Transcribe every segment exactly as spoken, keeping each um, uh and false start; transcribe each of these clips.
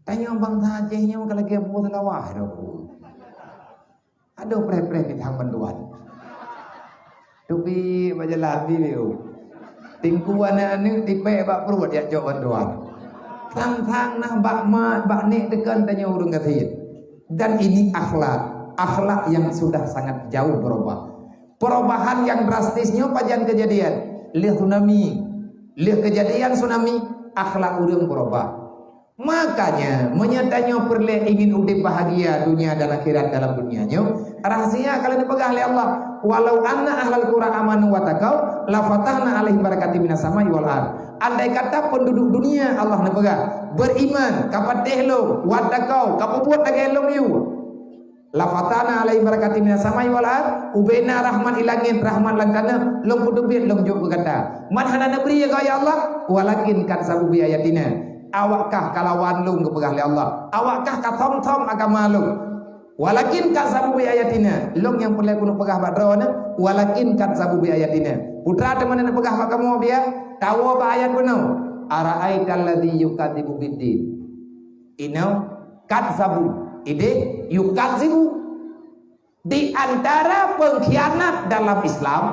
Tanyoe bansa Aceh nyoe ka lagèe boh seulawah dah. Aduh, preh-preh bintang bantuan. Tupi bak jalan biru. Tingku aneuk-aneuk tipèk bak pruet jak cok bantuan. Sang-sang nah bak mak, bak nek teukon tanyoe ureueng gasien. Dan ini akhlak, akhlak yang sudah sangat jauh berubah. Perubahan yang drastis nyoe pajan kejadian? Lheueh tsunami. Lheueh kejadian tsunami, akhlak ureueng berubah. Makanya, meunyoe tanyoe peureulèe ingin udép bahagia dunia dan akhirat dalam dunia nyoe, rahsia ka lheueh neupeugah lé Allah, "Walau anna ahlal qura amanu wattaqau, lafatahna 'alaihim barakatim minas sama'i wal ard." Andai kata penduduk dunia, Allah neupeugah, beriman, ka patéh lom, wattaqau, ka peubuet lagèe lom yue. Lafatahna 'alaihim barakatim minas sama'i wal ard, ubena rahmat i langèt, rahmat lam tanoh, lôn peuteubiet lôn jok keu gata. Man hana neubri, ya Allah, walakin kadzabu bi ayatina. Awak kah kalawan lôn geupeugah lé Allah. Awak kah ka thom-thom agama lôn. Walakin kadzabu bi ayatina. Lôn nyang peureulèe keuneuk peugah bak droeneuh, walakin kadzabu bi ayatina. Peue teuma neupeugah bak kamoe biya, tawoe bak ayat bunoe. Ara'aital ladzi yukadzibu biddin. Inoe, kadzabu. Idéh, yukadzibu. Di antara pengkhianat dalam Islam,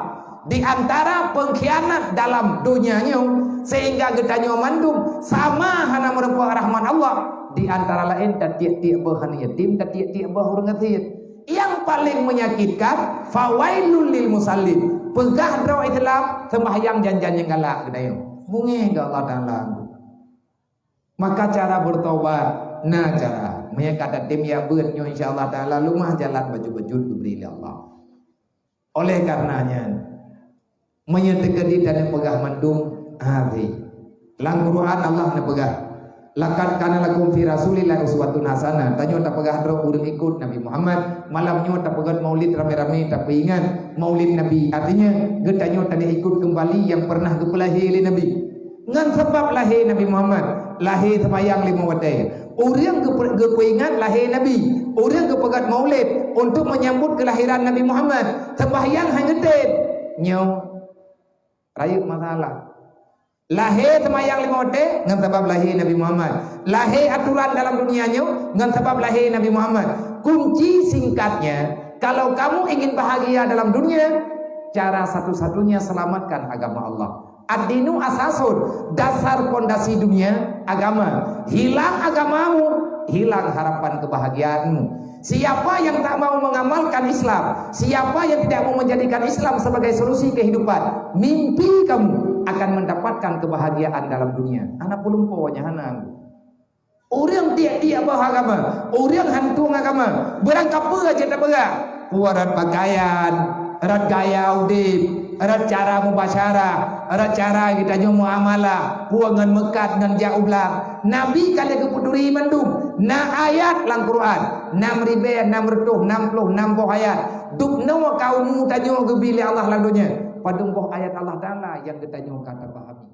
di antara pengkhianat dalam dunia nyoe, sehingga geutanyoe mandum sama hana meureumpok rahmat Allah, di antara laén tatiek-tiek boh aneuk yatim, tatiek-tiek boh ureueng gasien. Yang paling menyakitkan, fawailul lil musallin. Peugah droe Islam, sembahyang jan-jan nyang galak geutanyoe. Beungéh keu Allah Taala. Maka cara bertobat, na cara. Meunyo ka tatem jak beuet nyoe, insya Allah Taala leumah jalan bacut-bacut geubri lé Allah. Oleh karena nyan, meunyo teukeudi tanyoe peugah mandum, hati. Lam Quran Allah neupeugah, "Laqad kana lakum fi Rasulillahi uswatun hasanah." Tanyoe tapeugah droe ureueng ikut Nabi Muhammad. Malam nyoe tapeugöt maulid ramé-ramé, tapeuingat maulid Nabi. Artinya, geutanyoe tanyoe ikut kembali yang pernah geupeulahé lé Nabi. Ngon sabab lahé Nabi Muhammad, lahé seumayang limong watèe. Ureueng geupeu-, geupeuingat lahé Nabi, ureueng geupeugöt maulid untuk menyambut kelahiran Nabi Muhammad. Sembahyang han geutem. Nyoe rayeuk masalah. Lahé seumayang limong watèe ngon sabab lahé Nabi Muhammad. Lahé aturan dalam dunia nyoe ngon sabab lahé Nabi Muhammad. Kunci singkatnya, kalau kamu ingin bahagia dalam dunia, cara satu-satunya selamatkan agama Allah. Ad-dinu asasun, dasar pondasi dunia, agama. Hilang agamamu, hilang harapan kebahagiaanmu. Siapa yang tak mau mengamalkan Islam, siapa yang tidak mau menjadikan Islam sebagai solusi kehidupan, mimpi kamu akan mendapatkan kebahagiaan dalam dunia. Hana peulumpo nyan, hana. Ureueng tiek-tiek boh agama, ureueng hantueng agama, beurangkapeue jeuet tapeugah. Peue rot pakaian, rot gaya udép, rot cara mubasyarah, rot cara geutanyoe muamalah, peue ngon meukat ngon jak u blang. Nabi ka lheueh geupeuturi mandum. Na ayat lam Quran, nam ribèe nam reutôh nam ploh nam boh ayat. Dubnoe ka umu tanyoe geubi lé Allah lam donya. Padum boh ayat Allah Taala nyang geutanyoe ka tapahami.